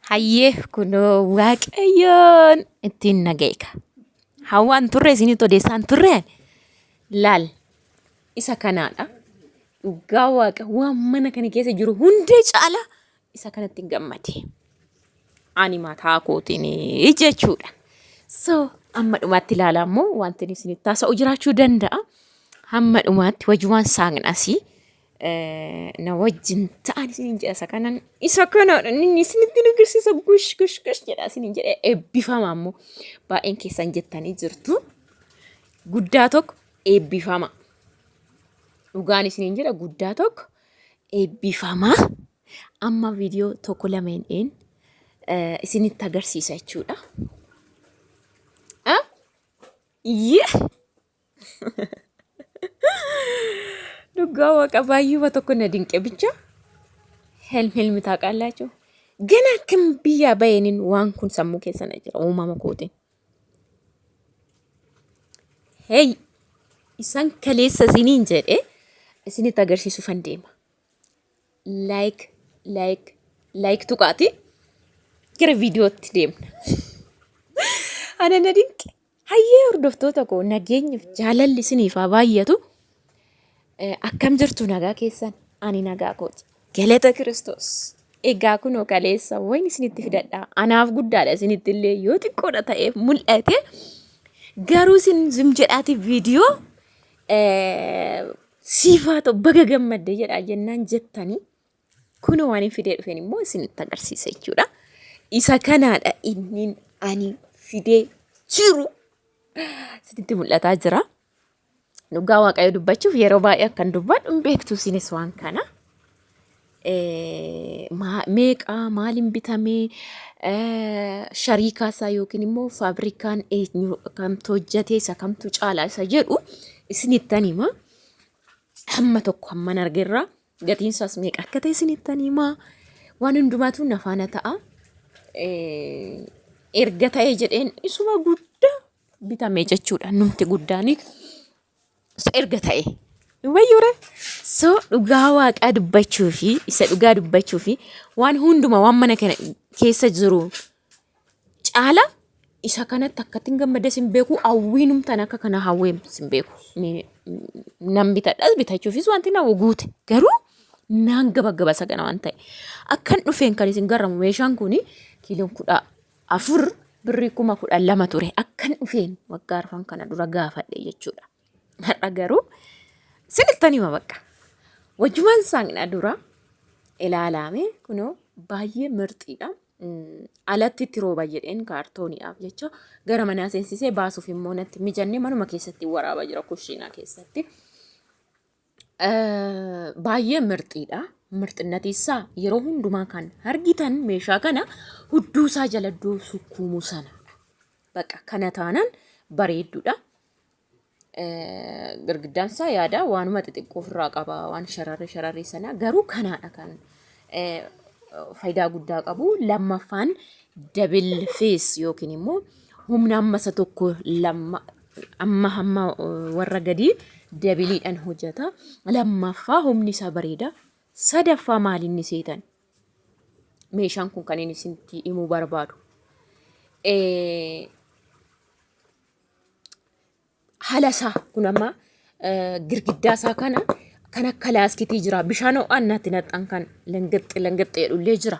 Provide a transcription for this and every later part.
Hayyee kunoo Waaqayyoon ittiin na ga'e. Hawwaan turre isinitti odeessaan turre laal isa kanaadha. Dhugaa Waaqa waan mana kana keessa jiru hundee caala isa kanatti gammade. Ani mataa kootiin jechuudha. So amma dhumaatti ilaalaa immoo wanti isinitti taasa'u jiraachuu danda'a. Hamma dhumaatti wajumaan saaqnasii. Na wajjin ta'an isiniin jedha isa kanan isa kanaadha inni isinitti agarsiisa gush gush gush jedha isiniin jedha eebbifama ammoo baay'een keessan jettanii jirtu guddaa tokko eebbifama dhugaan isiniin jedha guddaa tokko eebbifama amma viidiyoo tokko lameen een isinitti agarsiisa jechuudha. Yee! Dhugaa waaqa baay'uma tokko na dinqe bicha. Helm helmi taaqaallaachuu. Gana akkam biyyaa baheenin waan kun sammuu keessa na jira uumama kootiin. Hey isaan kaleessa isiniin jedhe isinitti agarsiisuufan deema. Like like like tuqaati gara viidiyootti deemna. Ana na dinqe. Hayyee hordoftoota koo nageenyiif jaalalli isiniif haa baay'atu. Akkam jirtu nagaa keessan? Ani nagaa kooti. Galata Kiristoos. Egaa kunoo kaleessa wayin isinitti fidadha. Anaaf guddaadha isinitti illee yoo xiqqoodha ta'eef mul'ate. Garuu isin zim jedhaati viidiyoo siif haa ta'u baga gammadde jedhaa jennaan jettanii Kunoo waan hin fidee dhufeen immoo isinitti agarsiisa jechuudha. Isa kanaadha inni ani fidee jiru. Isinitti mul'ataa jira. Dhugaa Waaqayyo dubbachuuf yeroo baay'ee akkan dubbadhu hin beektu isinis waan kana. Meeqa maaliin bitamee shariikaa isaa yookiin immoo faabrikaan eenyu kamtu hojjete isa kamtu caalaa isa jedhu isinittan hima. Hamma tokko hamman argerraa Gatiin isaas meeqa akka ta'e isinittan himaa. Waan hundumaatu na faana ta'a. Erga ta'e jedheen isuma guddaa bitame jechuudha. Numti guddaan erga ta'e. Wayyuure. So dhugaa waaqaa dubbachuu fi isa dhugaa dubbachuu fi waan hunduma waan mana kana keessa jiru caala isa kanatti akkattiin gammadee sin beeku hawwiinumtan akka kana hawwee sin beeku. Nan bitadhas bitachuufis wanti na guute garuu naan gabagaba isa kana waan ta'e. Akkan dhufeen kan isin garramu meeshaan kun kiiloon 14 birrii 12,000 ture akkan dhufeen waggaa arfan kana dura gaafadhe jechuudha. Har'a garuu sinittan hima bakka. Wajjumaan saaqna dura ilaalaame kunoo baay'ee mirxiidha. Alatti itti rooba jedheen kaartooniidhaaf jecha gara manaa seensisee baasuuf immoo natti mijannee manuma keessatti waraabaa jira kushiinaa keessatti. Baay'ee mirxiidha. Mirxinnati isaa yeroo hundumaa kan argitan meeshaa kana hudduu isaa jala iddoo sukkuumuu sana. Bakka kana taanaan bareedduudha. Girgiddaan isaa yaada waanuma xixiqqoo ofirraa qaba waan shararri shararri sana garuu kanaadha kan faayidaa guddaa qabu. Lammaffaan dabil fees yookiin immoo humna amma isa tokko lamma amma hamma warra gadii dabiliidhaan hojjeta. Lammaffaa humni isaa bareeda. Sadaffaa maal inni seetan? Meeshaan kun kan inni isinitti himuu barbaadu. Haala isaa kun amma girgiddaa isaa kana kan akka laaskitii jira. Bishaan ho'aan natti naxxan kan langaxxi langaxxi jedhullee jira.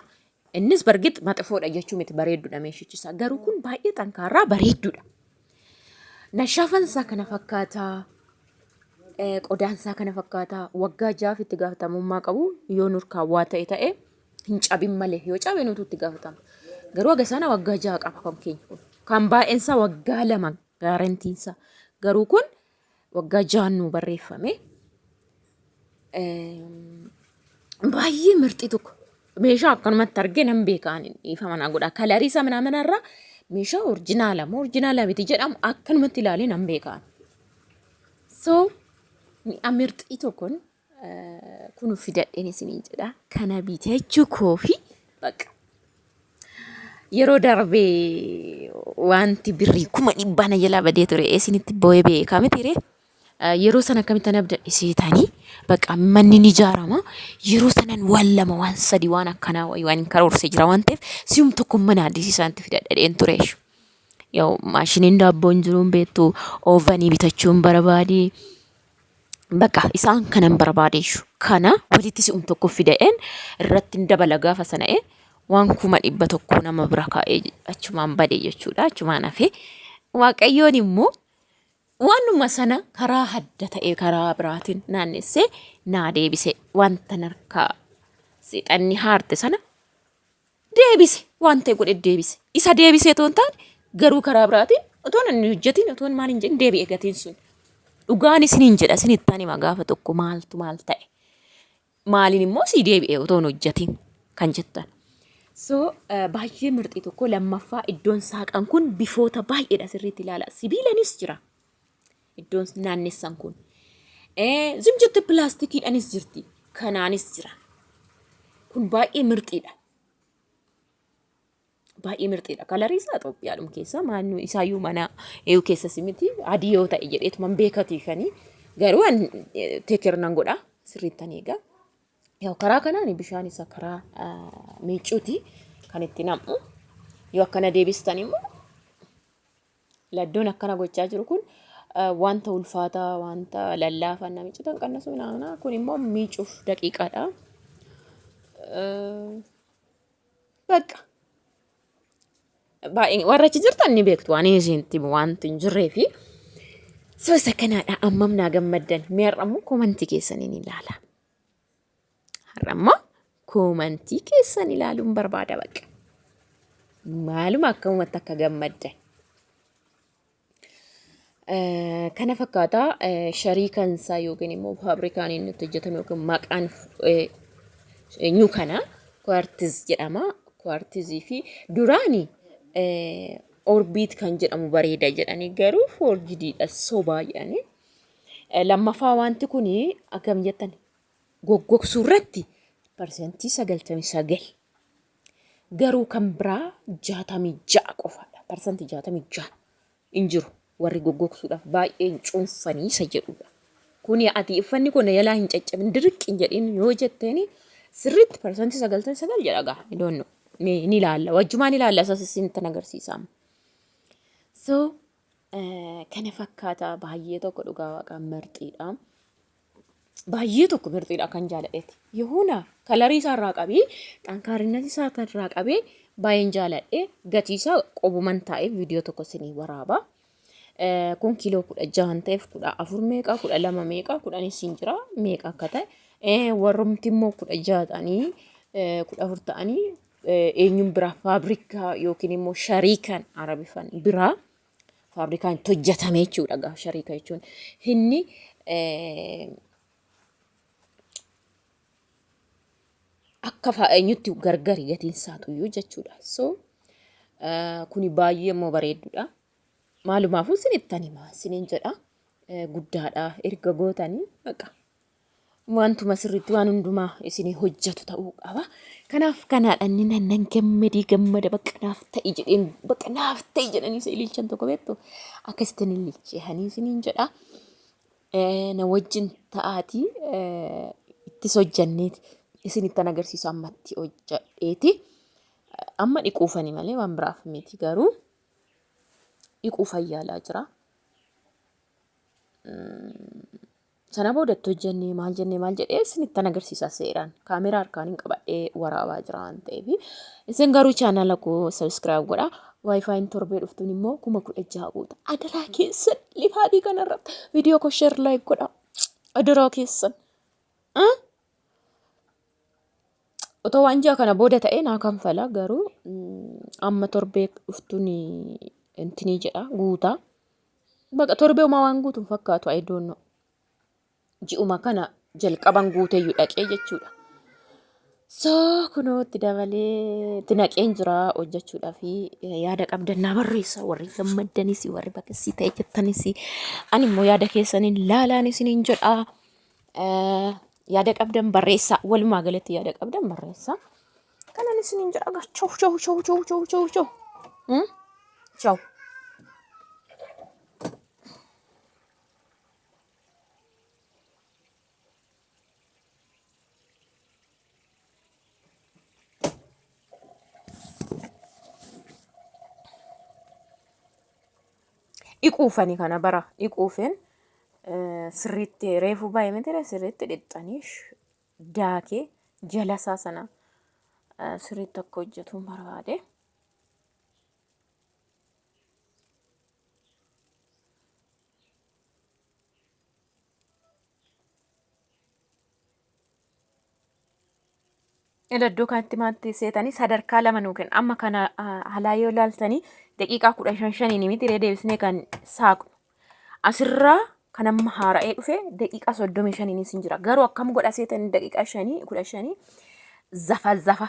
Innis bargix maxafoodha jechuu miti bareedduudha meeshichi isaa. Garuu kun baay'ee xankaarraa bareedduudha. Nashaafan isaa kana fakkaata. Qodaan isaa kana fakkaata. Waggaa ja'aaf itti gaafatamummaa qabu yoo nurkaa waa ta'e ta'e hin cabin malee yoo cabe nutu itti gaafatama. Garuu haga sana waggaa 6 qaba kan keenya kun. Kan baay'een isaa waggaa 2 gaarantiin isaa. Garuu kun waggaa 6 nuu barreeffame. Baay'ee mirxii tokko. Meeshaa akkanumatti argee nan beeka ani dhiifama naa godha. Kalarii isaa minaa irraa meeshaa orjinaala moo orjinaala miti jedhamu akkanumatti ilaalee nan beeka. So mi'a mirxii tokkoon kun fidadheen isiniin jedha. Kana bitachuu koo fi baqa. Yeroo darbe wanti birrii 100,000 na jalaa badee ture isinitti boo'ee beekaa miti ree. Yeroo sana akkamittan abdadhe seetanii baqa manni ni ijaarama. Yeroo sanan waan lama waan sadi waan akkanaa wayii waan karoorse jira waan ta'eef si'um tokko mana addisii isaanitti fidadhadheen ture. Yoo maashiniin daabboo hin jiruun beektu oovanii bitachuun barbaade. Baqa isaan kanan barbaadeeshu kana walitti si'um tokko fida'een irratti hin dabala gaafa sana'e waan 100,000 nama bira kaa'ee achumaan bade jechuudha achumaan hafe. Waaqayyoon immoo waanuma sana karaa hadda ta'e karaa biraatiin naannessee naa deebise wanta narkaa seexanni haarte sana deebise waan ta'e godhe deebise. Isa deebisee otoo hin taane garuu karaa biraatiin otoo inni hojjetiin otoo maal hin jedhin deebi'e gatiin sun. Dhugaan isiniin jedha isinittan hima gaafa tokko maaltu maal ta'e. Maaliin immoo sii deebi'e otoo hin hojjetiin kan jettan. So baay'ee mirxii tokko lammaffaa iddoon saaqan kun bifoota baay'eedha sirriitti ilaala. Sibiilanis jira. Iddoon naannessan kun. Zim jette pilaastikiidhanis jirti. Kanaanis jira. Kun baay'ee mirxiidha. Baay'ee mirxiidha. Kalarii isaa Itoophiyaadhuma keessa maannu isaayyuu mana eeyu keessas miti adii yoo ta'e jedheetuman beekatiifanii garuu an teeker nan godha sirriittan eega. Yaw karaa kanaan bishaan isa karaa miicuuti kan itti nam'u. Yoo akkana deebistan immoo laddoon akkana gochaa jiru kun wanta ulfaataa wanta lallaafaa na miicitan qannasu naana kun immoo miicuuf daqiiqaadha. Bakka baay'ee warra achi jirtan ni beektu waan isinitti himu wanti hin jirree fi so isa kanaadha ammam naa gammaddan mee har'a immoo koomantii keessaniin ilaala. Har'a immoo koomantii keessan ilaaluun barbaada bakka. Maaluma akkamumatti akka gammaddan. Kana fakkaata shariikaan isaa yookiin immoo faabrikaan inni itti hojjetame yookiin maqaan eenyu kana kuwaartiz jedhama. Kuwaartizii fi duraani orbiit kan jedhamu bareeda jedhanii garuu foorjidiidha sobaa jedhanii. Lammaffaa wanti kun akkam jettan goggogsuu irratti 99% garuu kan biraa 66 qofaadha. 66% hin jiru. Warri goggogsuudhaaf baay'ee hin cuunfanii isa jedhudha. Kuni ati uffanni kun na jalaa hin caccabin dirqi hin jedhin yoo jetteeni sirriitti 99% jedha gaa. I don't know. Mee ni ilaalla. Wajjumaan ilaalla isas isinittan agarsiisa. So kana fakkaata baay'ee tokko dhugaa waaqaa marxiidha. Baay'ee tokko mirxiidha kan jaaladheeti. Yoona kalarii isaa irraa qabee xankaarinna isaa irraa qabee baay'een jaaladhe gatii isaa qobuman taa'ee viidiyoo tokko isinii waraaba. Kun kiiloo 16 ta'eef 14 meeqa 12 meeqa 10 siin jira meeqa akka ta'e warrumti immoo 16 ta'anii 14 ta'anii eenyuun biraa faabrikaa yookiin immoo shariikan arabifan biraa faabrikaan itti hojjetame jechuudha gaafa shariika jechuun. Inni akka eenyutti gargari gatiin isaatuyyuu jechuudha. So kuni baay'ee immoo bareedduudha. Maalumaafuu isinittan hima isiniin jedha. Guddaadha erga gootanii baqa. Wantuma sirriitti waan hundumaa isinii hojjetu ta'uu qaba. Kanaaf kanaadha inni nan nan gammadee gammada bakka naaf ta'i jedheen bakka naaf ta'i jedhanii isa ililchan tokko beektu akkasittiin ililchanii isiniin jedha. Na wajjin ta'aatii ittis hojjanneeti isinittan agarsiisu ammatti hojjedheeti. Amma dhiquufani malee waan biraaf miti garuu dhiquufan yaalaa jira. Sana booda itti hojjennee maal jennee maal jedhee isinittan agarsiisa seeraan. Kaameraa harkaan hin qabadhee waraabaa jira waan ta'eef. Isin garuu chaanala koo sabiskiraayib godhaa. Waayifaayin torbee dhuftuun immoo 16,000 guuta. Adaraa keessan lifaatii kanarratti viidiyoo koo sheer laayik godhaa. Adaraa keessan. Otoo waan ji'a kana booda ta'ee naa kanfala garuu amma torbee dhuftuun intinii jedha guutaa. Baqa torbee homaa waan guutu hin fakkaatu I don't know. Ji'uma kana jalqaban guuteeyyu dhaqee jechuudha. So kunoo itti dabalee itti naqeen jira hojjechuudhaaf yaada qabdan naa barreessa warri gammaddanis warri bakka ta'e jettanis ani immoo yaada keessaniin laalaan isiniin jedha. Yaada qabdan barreessaa walumaa galatti yaada qabdan barreessaa. Kanan isiniin jedha gaa chaw chaw chaw chaw chaw chaw chaw. Chaw. Dhiquufani kana bara dhiquufin sirriitti reefuu baay'ee miti sirriitti dhixxanii daakee jalasaa sana sirriitti akka hojjetuun barbaade. Iddoo kanatti maanti seetanii sadarkaa lama nuu kenna. Amma kana alaa yoo ilaaltanii daqiiqaa 15 shaniin miti ree deebisnee kan saaqnu. Asirraa kan amma haara'ee dhufe daqiiqaa 35 isin jira. Garuu akkam godha seetanii daqiiqaa 5 15 zafa zafa.